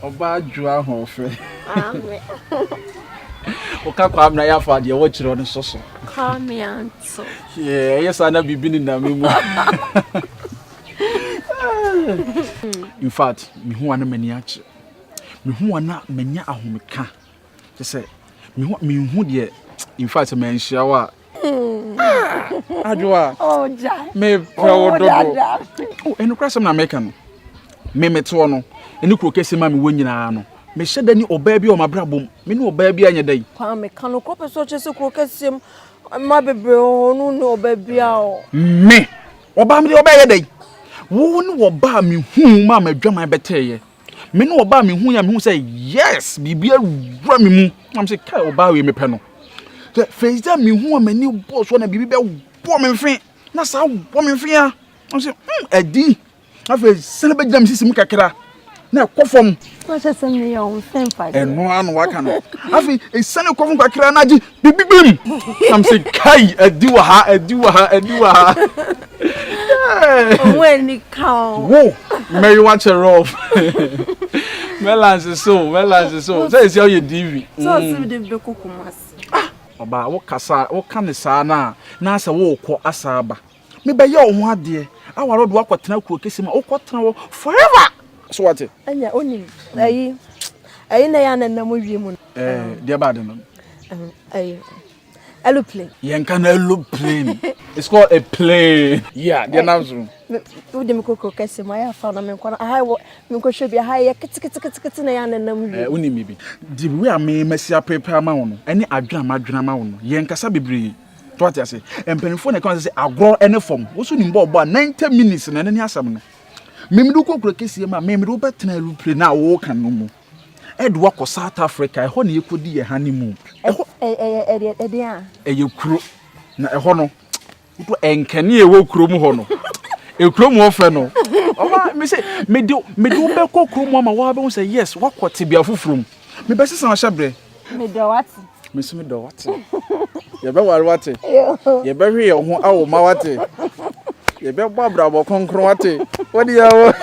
Ɔbaa dwo ahoɔfɛ. Woka Kwame yɛ afa deɛ wɔkyerɛ no so so. Kwame Anto. Yeah, ɛyɛ saa na biribi ne nam mu. In fact, mehu a na m'ani agye. Mehu a na manya ahomeka. Kyɛ sɛ mehu mehu deɛ in fact manhyia wo a Adwoa. Oh, gya. Mepɛ wo dodo. Oh, ɛno kora sɛm na meka no. Me metoɔ no, ɛne kuro kɛse ma mewɔ nyinaa no. Mehyɛ da ni ɔbaa bi a ɔmabrabɔ mu. Me ne ɔbaa bi anyɛ da yi. Kwame, ka no korɔ pɛ sɛ ɔkyerɛ sɛ kuro kɛseɛ mu mma bebree wɔ hɔ no ne ɔbaa bi a ɔ. Me, ɔbaa me deɛ ɔbaa yɛ da yi. Wo ne ɔbaa mehu ma m'adwaman bɛtɛɛyɛ. Me ne ɔbaa mehu yɛ mehu sɛ yes, biribi awura me mu. Na me sɛ kai ɔbaa wei mepɛ no. Sɛ first time mehu a m'ani bɔɔ so na biribi bɛbɔ me mfe na saa bɔ me mfe a. Na sɛ adi. Afei sɛne bɛgyina me sisi mu kakra na ɛkɔ fam. Wɔhyɛ sɛ meyɛ wo mfe mfa deɛ. Ɛno ara na waka no. Afei ɛsiane kɔ fam kakra na agye biribi bim. Na me sɛ kai adi wɔ ha, adi wɔ ha, adi wɔ ha. Owó ani ka o. Wo mɛyi wakyɛ rough. Mɛlanse so, mɛlanse so. Sɛ ɛsi ɔyɛ DV. Sɛ ɔsi de bɛkɔ Kumasi. Ah, ɔbaa wo kasa, wo ka ne saa na na sɛ wokɔ asa aba. Mebɛyɛ wo ho adeɛ aware wode woakɔtena kuro kɛseɛ mu a wokɔtena hɔ forever. So wate? Ɛnyɛ onim ɛyi ɛyi na ɛyɛ ananam wie mu. Ɛɛ deɛ baade no. Ɛyi aeroplane. Yɛn ka no aeroplane. It's called a plane. Yeah, deɛ nam so. Wode me kɔ kuro kɛseɛ mu ayɛ afa na menkɔ no aha wɔ menkɔhwɛ bi aha yɛ keteketekete na ɛyɛ ananam wie. Ɛɛ wonim biribi. The way a me masi aprepare ama wo no ɛne adwene a madwene ama wo no yɛn kasa bebree. So wate ase? Mpanimfoɔ na ɛka sɛ agorɔ ne fam. Wo so nim bɔɔl bɔ a 90 minutes na ɛno ne asɛm no. Memede wo kɔ kuro kɛseɛ mu a memede wo bɛtena aeroplane a wɔka no mu. Ɛde wakɔ South Africa, ɛhɔ na yɛkɔdi yɛ honeymoon. Ɛhɔ ɛyɛ kuro na ɛhɔ no woto ɛnkɛne a ɛwɔ kurom hɔ no. Ekurom hɔ fɛ no. Ɔba me sɛ mede mede wo bɛkɔ kurom ama woabɛhu sɛ yes woakɔ tebea foforɔ mu. Mebɛsesa ahyɛ berɛ. Medɔ wate. Me nso medɔ wate. Yɛbɛware wate. Yɛbɛhwe yɛn ho awo ma wate. Yɛbɛbɔ abrabɔ kronkron wate. Wode yɛ wo.